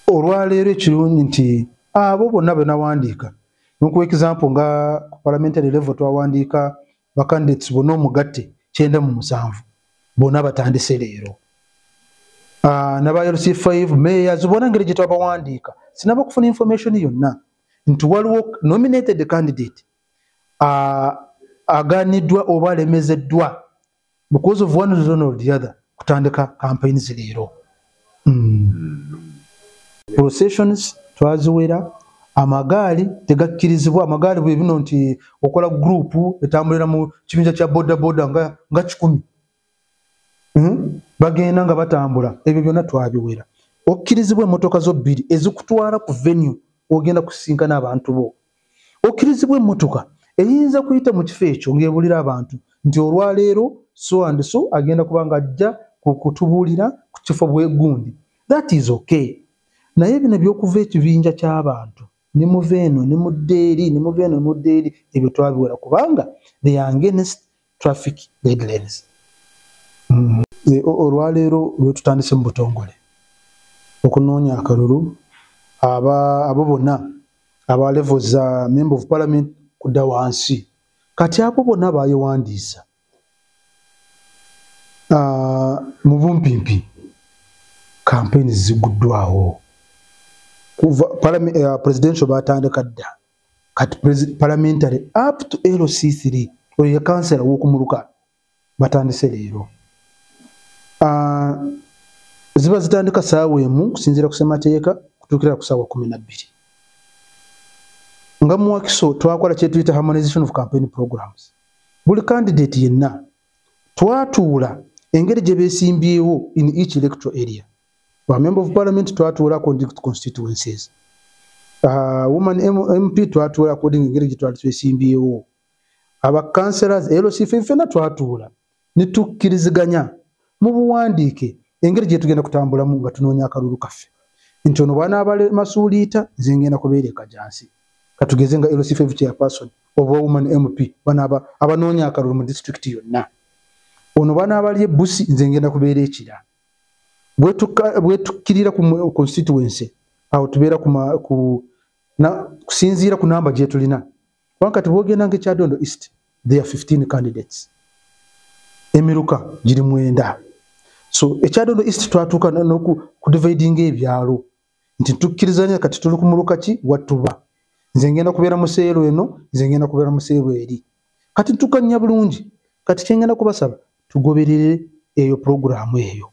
Olwaleero ekirungi nti abo bonna be nawandiika, nokuwa example nga ku parliamentary level twawandiika ba candidates bonna omugatte 97, bonna batandise leero. Naba LC5, mayors bonna, ngeri gye twabawandiika, sinaba kufuna information yonna nti waliwo nominated candidate aganiddwa oba alemezeddwa because of one reason or the other kutandika campaigns leero. Processions twaziwera, amagaali tegakkirizibwa. Amagaali bwe bino nti okola group etambulira mu kibinja kya boda boda nga 100, Bagenda nga batambula, ebyo byonna twabiwera. Okkirizibwa emmotoka zo bbiri ezikutwala ku venue ogenda kusinkana abantu bo. Okkirizibwa emmotoka eyinza kuyita mu kifo ekyo ng'ebulira abantu nti olwaleero so and so agenda kuba nga ajja kutubuulira ku kifo bwegundi, that is okay. Naye bino ebyokuva ekibinja ky'abantu ne muva eno ne mudda eri, ne muva eno ne mudda eri, ebyo twabiwera kubanga they are against traffic guidelines. Olwaleero lwetutandise mu butongole okunoonya akalulu, abo bonna aba level za member of parliament kudda wansi, kati abo bonna bayewandiisa mu bumpimpi campaign ziguddwawo. Kuva presidential batandika dda, kati parliamentary up to LC3, oyo ye kansela w'okumuluka, batandise leero. Ziba zitandika saawa 1 kusinziira ku ssemateeka kutuukira ku saawa 12. Nga muwakiso twakola kyetuyita harmonization of campaign programs. Buli candidate yenna twatuula engeri gye beesimbyewo in each electoral area. Ba member of parliament twatuula according to constituencies, woman MP twatuula according engeri gye twali twesimbyewo, aba councillors, LC, ffenna twatuula ne tukkiriziganya mu buwandiike engeri gye tugenda kutambulamu nga tunoonya akalulu kaffe, nti ono bw'anaaba Masuuliita, nze ngenda kubeera e Kajansi, katugeze nga LC5 chairperson oba woman MP, banaaba abanoonya akalulu mu disitulikiti yonna. Ono bw'anaaba ali e Bussi, nze ngenda kubeera ekira. Bwetukkirira ku constituency awo tubeera kusinziira ku namba gye tulina, kubanga kati bwogenda nga e Kyadondo East, there are 15 candidates, emiruka giri 9. So e Kyadondo East twatuuka n'okudividinga ebyalo nti tukkirizanya kati tuli ku muluka ki wattuba, nze ngenda kubeera mu cell eno, nze ngenda kubeera mu cell eri. Kati tukanya bulungi. Kati kyengenda kubasaba, tugoberere eyo puroguraamu eyo,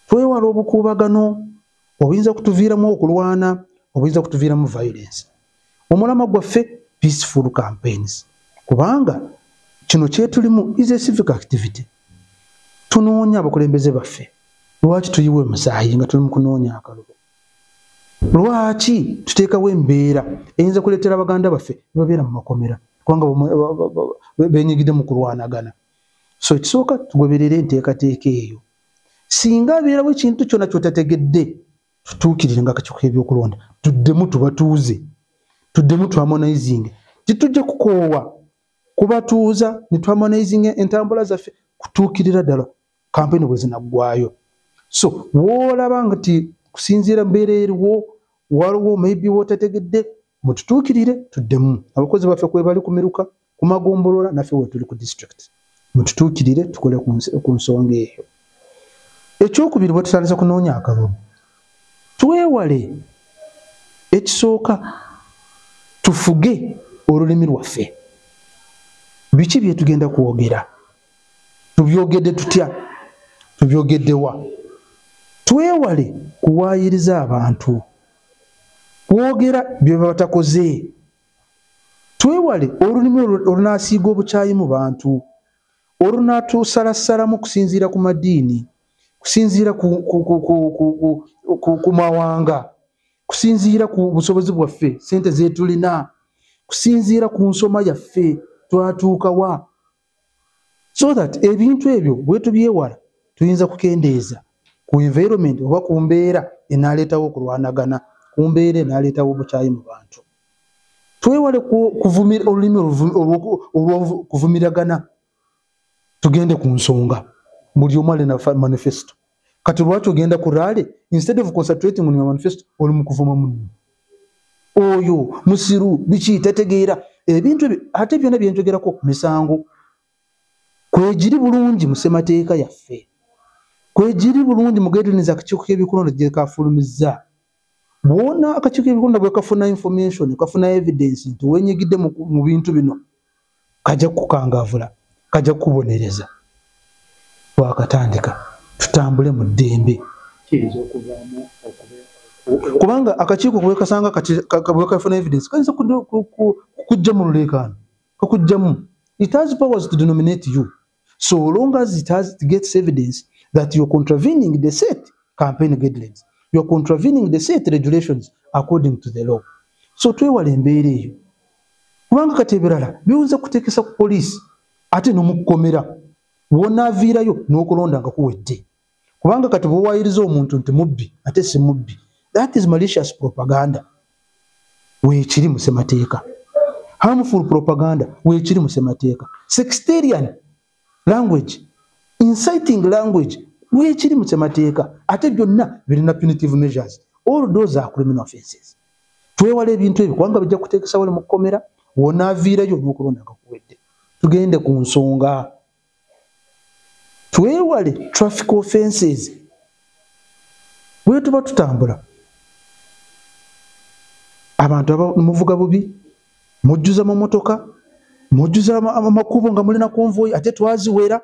twewala obukuubagano obuyinza kutuviiramu okulwana, obuyinza kutuviiramu violence. Omulama gwaffe peaceful campaigns, kubanga kino kyetulimu is a civic activity. Tunoonya abakulembeze baffe. Lwaki tuyiwa emusaayi nga tuli mu kunoonya akalulu? Lwaki tuteekawo embeera eyinza kuleetera baganda baffe babeera mu makomera kubanga benyigidde mu kulwanagana? So ekisooka, tugoberere enteekateeka eyo. Singa abeerawo ekintu kyonna kyotategedde, tutuukirire nga akakiiko k'ebyokulonda, tuddemu tubatuuze, tuddemu tuharmonizing. Titujja kukoowa kubatuuza ne tuharmonizing entambula zaffe kutuukirira ddala kampeyini bwe zinaggwayo. So woolaba nti kusinziira mbeera eriwo waliwo maybe wootategedde, mututuukirire tuddemu. Abakozi baffe kwebali ku miruka, ku magombolola, naffe wetuli ku district, mututuukirire tukole ku nsonga eyo. Ekyokubiri, bwe tutandise kunoonya akalulu, twewale ekisooka, tufuge olulimi lwaffe. Biki bye tugenda kwogera? Tubyogedde tutya? Tubyogeddewa? Twewale kuwaayiriza abantu, kwogera bye batakoze. Twewale olulimi olunaasiiga obukyayi mu bantu, olunaatusalasalamu kusinziira ku madiini, kusinziira ku mawanga, kusinziira ku busobozi bwaffe, sente zetulina, kusinziira ku nsoma yaffe, twatuukawa, so that ebintu ebyo bwe tubyewala tuyinza kukendeeza ku environment oba ku mbeera enaaleetawo okulwanagana, ku mbeera enaaleetawo obukyayi mu bantu. Twewale olulimi olw'okuvumiragana, tugende ku nsonga. Buli omu alina manifesto. Kati lwaki ogenda ku rally instead of concentrating on your manifesto? Oli mu kuvuma munno, oyo musiru, biki, tategeera ebintu ebyo. Ate byonna byenjogerako misango kwegiri bulungi mu ssemateeka yaffe, kwegiri bulungi mu guidelines akakiiko k'ebyokulonda gye kafulumizza. Bwona akakiiko k'ebyokulonda bwe kafuna information, kafuna evidence nti wenyigidde mu bintu bino, kajja kukukangavula, kajja kukubonereza. Twakatandika, tutambule mu ddembe. Kiyinza okuvaamu Kubanga akakiiko bwe kasanga bwe kafuna evidence, kayinza kukujja mu luleekaano, kakujjamu. It has powers to denominate you so long as it gets evidence that you're contravening the set campaign guidelines, you're contravening the set regulations according to the law. So twewala embeera eyo, kubanga kati ebirala biyinza kuteekesa ku poliisi ate n'omukukomera wonaaviirayo n'okulonda nga kuwedde. Kubanga kati bw'owayiriza omuntu nti mubbi ate si mubbi, that is malicious propaganda, weekiri mu ssemateeka. Harmful propaganda weekiri mu ssemateeka. Sectarian language, inciting language weekiri mu ssemateeka. Ate byonna birina punitive measures. All those are criminal offenses. Twewala ebintu ebyo, kubanga bijja kuteekesa wali mu kkomera wonaaviirayo n'okulonda nga kuwedde. Tugende ku nsonga. Twewale traffic offenses bwe tuba tutambula. Abantu muvuga bubi, mujjuza mamotoka, mujjuza amakubo nga mulina convoy, ate twaziwera.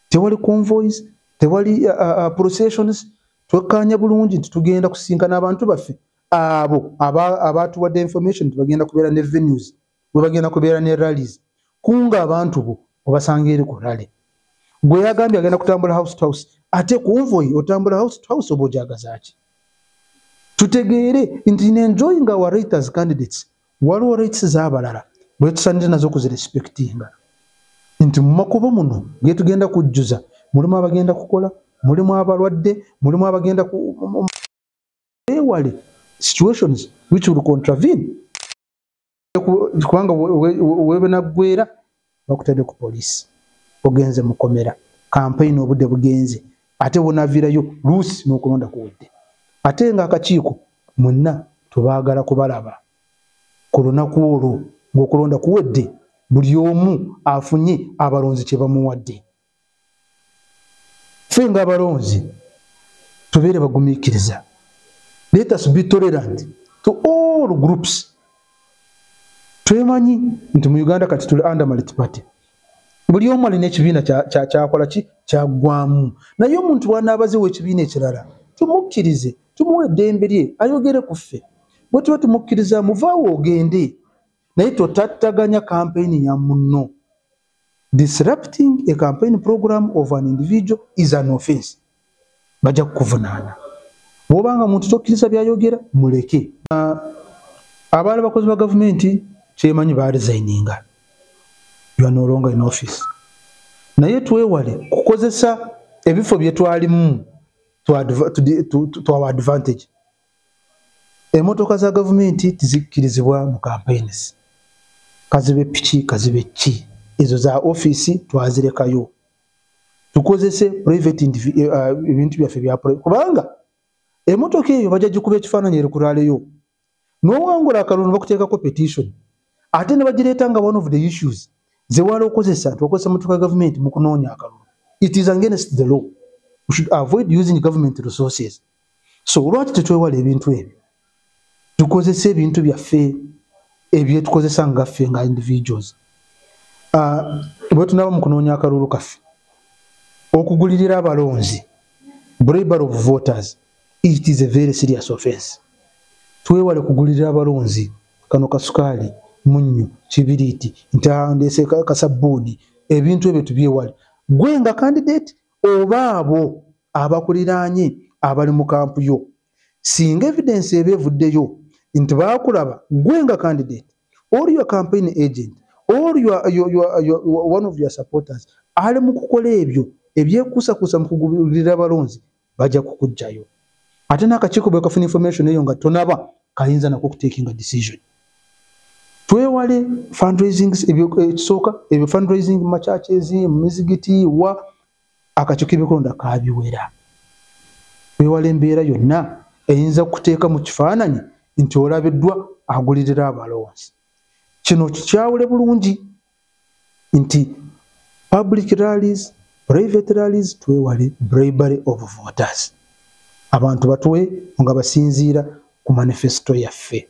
Tewali convoys, tewali processions. Twekkaanya bulungi nti tugenda kusinkana abantu baffe abo abatuwadde information nti bagenda kubeera ne venues we bagenda kubeera ne rallies. Kunga abantu bo obasanga eri ku rally. Gwe yagambye agenda kutambula house to house, ate convoy otambula house to house, oba ojagaza ki? Tutegeere nti in enjoying our right as candidates, waliwo rights z'abalala bwe tusaanidde nazo okuzirespectinga, nti mu makubo muno ge tugenda kujjuza mulimu abagenda kukola, mulimu abalwadde, mulimu abagenda ewale situations which will contravene. Kubanga webenaggwera bakutadde ku poliisi, ogenze mukomera, campaign obudde bugenze, ate wonaviirayo luusi n'okulonda kuwedde. Ate nga akakiiko mwenna tubaagala kubalaba ku lunaku olwo ng'okulonda kuwedde, buli omu afunye abalonzi kye bamuwadde. Ffe ng'abalonzi tubeere bagumiikiriza. Let us be tolerant to all groups. Twemanyi nti mu Uganda kati tuli under multiparty, buli omu alina ekibiina kyakola ki kyaggwamu. Naye omuntu bw'anaabazeewo ekibiina ekirala, tumukkirize, tumuwe eddembe lye ayogere ku ffe. Bwe tuba tumukkiriza, muvaawo ogende, naye totattaganya kampeyini ya munno. Disrupting a campaign program of an individual is an offense, bajja kukuvunaana. Bw'obanga muntu tokkiriza byayogera, muleke. Abaali bakozi ba gavumenti kyemanyi baresigninga, you are no longer in office. Naye twewale kukozesa ebifo bye twalimu to our advantage. Emotoka za gavumenti tizikkirizibwa mu campaigns, kazibe piki, kazibe ki, ezo za ofiisi twazirekayo. Tukozese private ebintu byaffe bya, kubanga emotoka eyo bajja gikuba ekifaananyi eri ku rally yo, n'owangula akalulu bakuteekako petition, ate ne bagireeta nga one of the issues zewala okozesa nti okozesa motoka ya gavumenti mu kunoonya akalulu. It is against the law. We should avoid using government resources. So lwaki tetwewala ebintu ebyo? Tukozese ebintu byaffe ebyetukozesa nga ffe nga individuals. Bwe tunaba mu kunoonya akalulu kaffe, okugulirira abalonzi, bribery of voters, it is a very serious offense. Twewale kugulirira abalonzi kano kasukaali, munnyo, kibiriiti, ntandese kasabbuuni. Ebintu ebyo tubyewale, gwe nga candidate oba abo abakuliraanye abali mu camp yo. Singa evidence eba evuddeyo nti baakulaba gwe nga candidate or your campaign agent or your one of your supporters ali mu kukola ebyo ebyekuusakuusa mu kugulirira abalonzi, bajja kukuggyayo. Ate n'akakiiko bwe kafuna information eyo nga tonaba, kayinza nako okutakinga decision. Twewale fundraising. Ekisooka, ebyo fundraising mu machurches, mu mizigiti, wa akakiiko ebyokulonda kabiwera. Weewala embeera yonna eyinza kuteeka mu kifaananyi nti olabiddwa agulirira abalonzi. Kino kikyawule bulungi nti public rallies, private rallies, twewale bribery of voters. Abantu batuwe nga basinziira ku manifesto yaffe.